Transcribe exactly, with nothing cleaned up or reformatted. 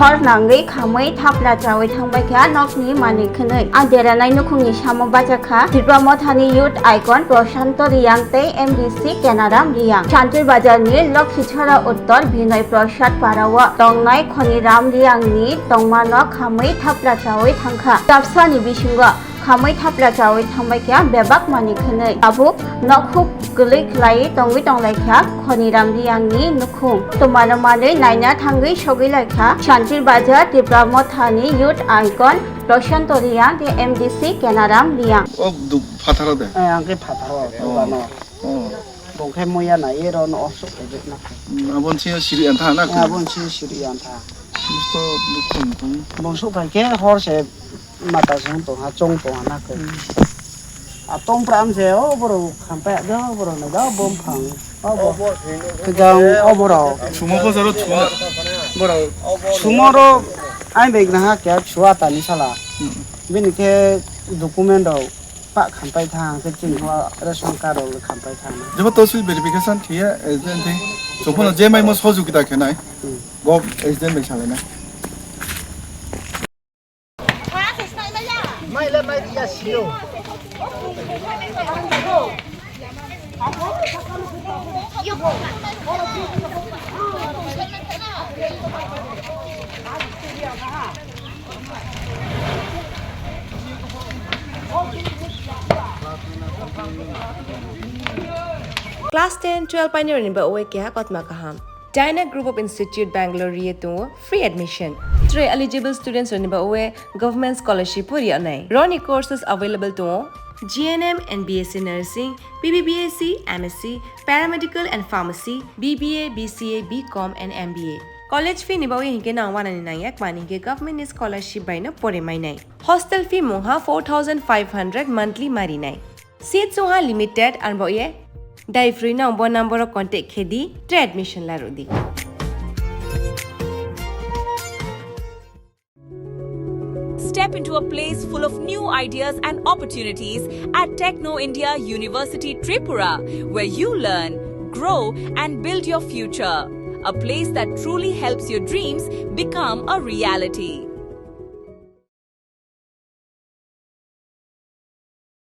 Hor nangwi khamwi thapla chawi thangbai kha nokni manwi khwnwi. A deranai nukhungni samo bachakha Tipra Mothani youth icon Prashanto Riyang tei M D C Kenaram Riyang. Chantir Bazarni Lokhichhara Uttor Binoy Prasad Parao tongnai Khoniram Riyangni tongmano khamwi thapla chawi thangkha. Chapsani bisingo khamwi thapla chawi thangbai kha bebak manwi khwnwi. Tabuk nokhuk kwlwi khlai tongwi tonglai kha Khoniram Riyangni nukhung. Twmano manwi naina thangwi sogwi lai kha Chantir Bazar Tipra Mothani youth icon Prashanto Riyang tei M D C Kenaram Riyang. O du-, phatharo de? Eh, ang khe phatharo, oh, dukano. Oh. Bong khe moya na, ero no osuk khe na. Hmm, abon sini siri antha na. Eh, abon sini siri antha. Busto dukho tong. Bong sok khai khe hor se mata song tongha, chong tongha na khe. Hmm. A tong pram se o borok khampai do borok no do bom phang. O bo. Kejang o borok. Sumo ko jaro sumo. Borok. Sumo ro ai beg na ha kya chua tani sala. Hmm. Bini khe document rok pa khampai thang khe chini ho ration card rok khampai thang. Jebo tosil verification thiya agent thing. Sopono je mai mo sojukita khenai. Hmm. Go agent bai salai na. Class ten, twelve painirokni bagwi keha kotma kaham. Dyna Group of Institute Bangalore ri tongo free admission. Tei eligible students rokni bagwi government scholarship bo ri nai. Roni courses available tongo G N M and B S C Nursing, B B B S C, M S C, Paramedical and Pharmacy, B B A, B C A, B Com and M B A. College fee ni bagwi hinkhe nang wanani nangya, mani hinkhe government ni scholarship bai no pore mainai. Hostel fee mungha four thousand five hundred monthly marinai. Seat sungha limited, arbo ye dai free no bo number o contact khedi, tei admission larudi. Step into a place full of new ideas and opportunities at Techno India University Tripura, where you learn, grow, and build your future. A place that truly helps your dreams become a reality.